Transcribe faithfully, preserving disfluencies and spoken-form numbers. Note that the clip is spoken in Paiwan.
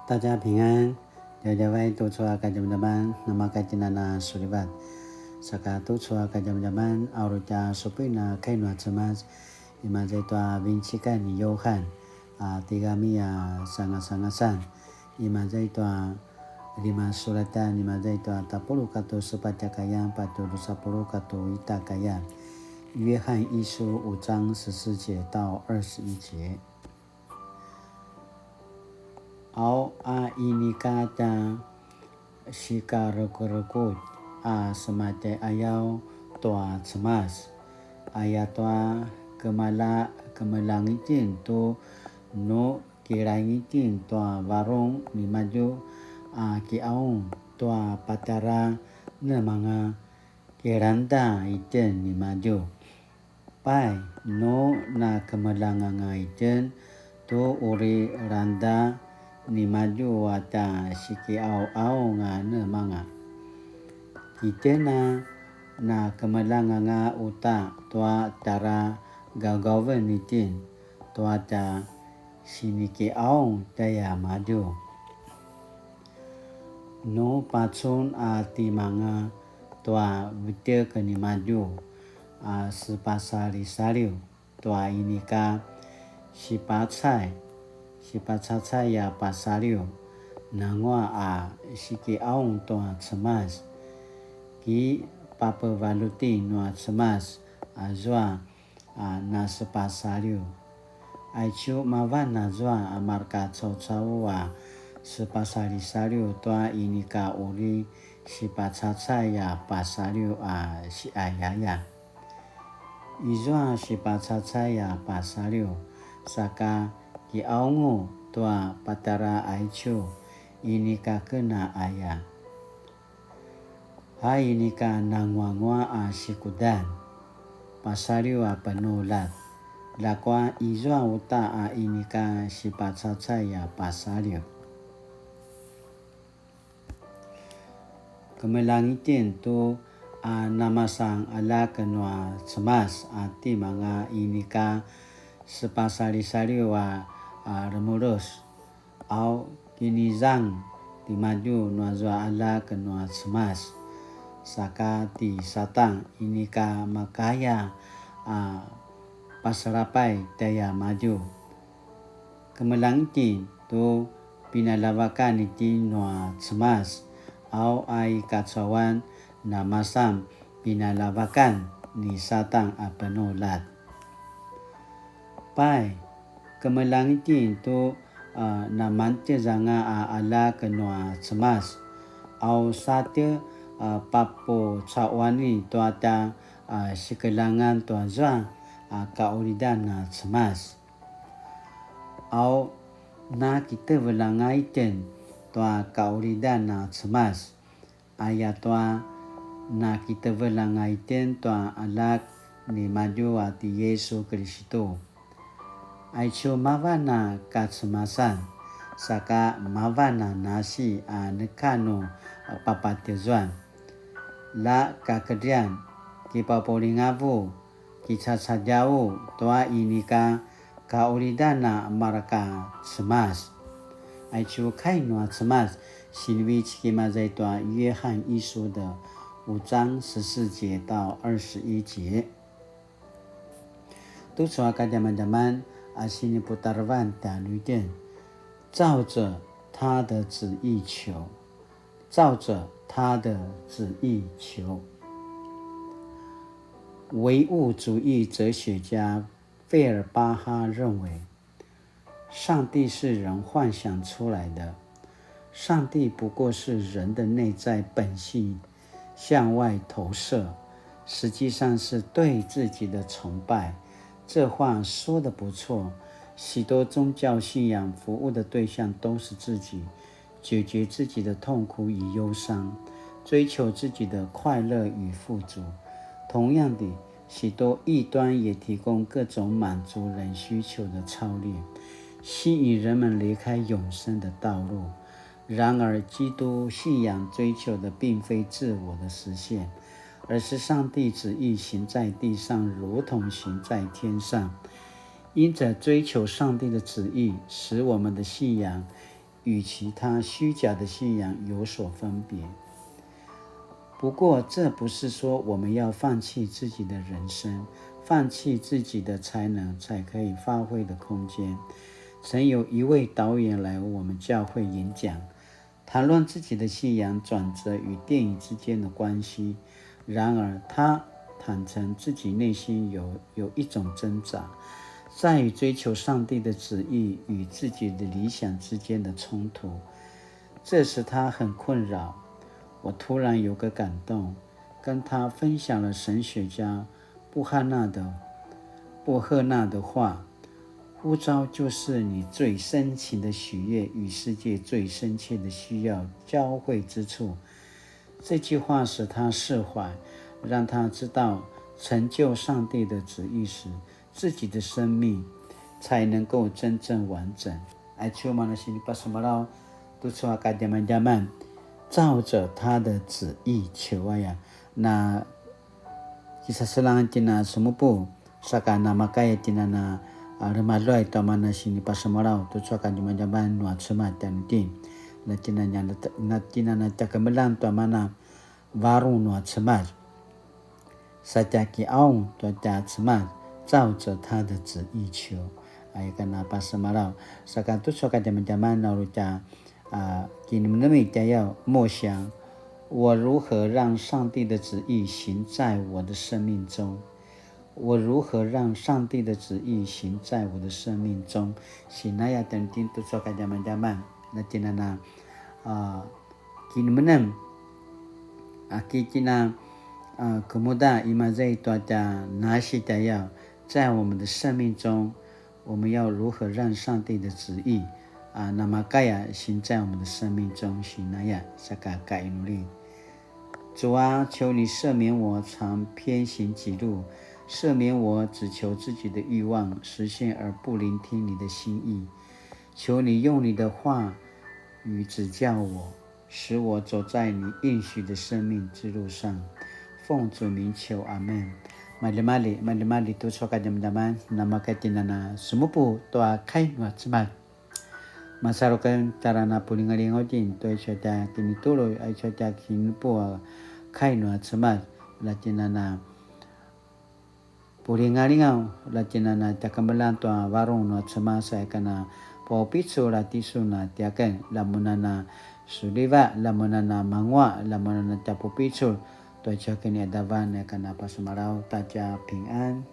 大家平安, djavadjavay tucu a kadjamadjaman, namakatjinana sulivat. Saka tucu a kadjamadjaman, a uri tja supuin a kai nua Cemas, imaza i tua vincikan ni Yohan, a tigami a sangasangasan, imaza i tua lima sulatan, imaza i tua tapuluq katua sepatj a kayan, patje drusa puluq katua ita a kayan. 约翰一书五章十四节到二十一节。 Au a inika tja sikarekurekuc a sematjaiayaw tua Cemas, ayatua kemala kemeljang itjen tu nu kilaing itjen tua varung nimadju a kiqaung tua patjara nemanga kilangda itjen nimadju. Pai, nu nakemeljang anga itjen tu uri langda nimadju a tja sikiqauqaung a nemanga. Itjen a nakemeljang anga uta tua tjara gaugaven itjen tua tja sinikiqaung tjaiamadju. Nu pacun a timanga tua vetjek nimadju a sepasalisaliw tua inika sipacay, sipacacay a pasaliw, nanguaq a sikiqaung tua Cemas, kipapevaljuti nua Cemas azua a nasepasaliw. Aicu mavan azua a mareka caucau a sepasalisaliw tua inika uri sipacacay a pasaliw a siayaya. Izua sipacacay a pasaliw, saka kiqaungu tua patjara aicu inika ken a aya. A inika nanguanguaq a sikudan, pasaliw a penuljat, ljakua izua uta a inika sipacacay a pasaliw. Kemeljang itjen tu a namasan aljak nua Cemas a timanga inika sepasalisaliw a, a remulus. Au kinizang timadju nuazua aljak nua Cemas, saka ti Satan inika makaya a pasalapay tjaiamadju. Kemeljang itjen tu pinaljavakan itjen nua Cemas, au a i kacauan namasan pinaljavakan ni Satan a penuljat. Pai, kemeljang itjen tu, a, namangtjez anga a aljak nua Cemas, au sa tje, a, papucauani tua tja, a, sikeljangan tuazua, a, kaqulidan a Cemas. Au, nakitevelj anga itjen tua kaqulidan a Cemas, ayatua nakitevelj anga itjen tua aljak nimadju a ti Yisu Kilistu. Aicu mavan a kacemasan, saka mavan a nasi a neka nu papatjezuan. La kakedrian, kipapulingavu, kicacadjau tua inika kaqulidan a mareka Cemas. Aicu kai nua Cemas, sinivecik imaza i tua 约翰一书的五章十四节到二十一节。 Tucu a kadjamadjaman a siniputarevan tjanuitjen, 照着他的旨意求，照着他的旨意求。唯物主义哲学家费尔巴哈认为，上帝是人幻想出来的，上帝不过是人的内在本性向外投射，实际上是对自己的崇拜。这话说得不错，许多宗教信仰服务的对象都是自己，解决自己的痛苦与忧伤，追求自己的快乐与富足。同样的，许多异端也提供各种满足人需求的操练，吸引人们离开永生的道路。然而，基督信仰追求的并非自我的实现，而是上帝旨意行在地上，如同行在天上。因着追求上帝的旨意，使我们的信仰与其他虚假的信仰有所分别。不过，这不是说我们要放弃自己的人生，放弃自己的才能才可以发挥的空间。曾有一位导演来我们教会演讲，谈论自己的信仰转折与电影之间的关系。然而，他坦诚自己内心有，有一种挣扎，在于追求上帝的旨意与自己的理想之间的冲突。这使他很困扰。我突然有个感动，跟他分享了神学家布哈纳的，布赫纳的话：“呼召就是你最深情的喜悦与世界最深切的需要交汇之处。”这句话使他释怀，让他知道成就上帝的旨意时，自己的生命才能够真正完整。Aicu mana sinipasemalaw tucu a kadjamadjaman, 照着他的旨意求 aya. Na kisaselang kina semupu, saka namakaya kina na, a, remaluay tua mana sinipasemalaw tucu a kadjamadjaman nua Cemas tjanuitjen. Na kina nya, na kina na tjakemeljang tua mana varung nua Cemas. Sa tja kiqaung tua tja Cemas, 照着他的旨意求. Aya kana pasemalaw. Saka tucu a kadjamadjaman na uri tja, a, kinemenemi tjayaw, 默想，我如何让上帝的旨意行在我的生命中？我如何让上帝的旨意行在我的生命中？Sinaya tjanuitjen tucu a kadjamadjaman. Na kina na, a, kinemenem, a, ki kina, a, kemuda imaza i tua tja nasi tjayaw, 在我们的生命中，我们要如何让上帝的旨意，a, namakaya 行在我们的生命中？Sinaya, saka kainuli. 主啊，求你赦免我常偏行己路，赦免我只求自己的欲望实现而不聆听你的心意。求你用你的话语指教我，使我走在你应许的生命之路上。奉主名求，阿们。Maljimalji, maljimalji tucu a kadjamadjaman, namakaya itjen a na semupu tua kai nua Cemas. Masalu aken tjara na pulingalingaw itjen tua aicu a tja kinitulu, aicu a tja kinipu a kai nua Cemas, la itjen a na pulingalingaw, la itjen a na tjakemeljang tua varung nua Cemas, aya kana papupicul a tisun a tiaken, la mun a na suliva, la mun a na manguaq, la mun a na tja pupicul tua aicu a kiniqadavan, aya kana pasemalaw ta tja pingan.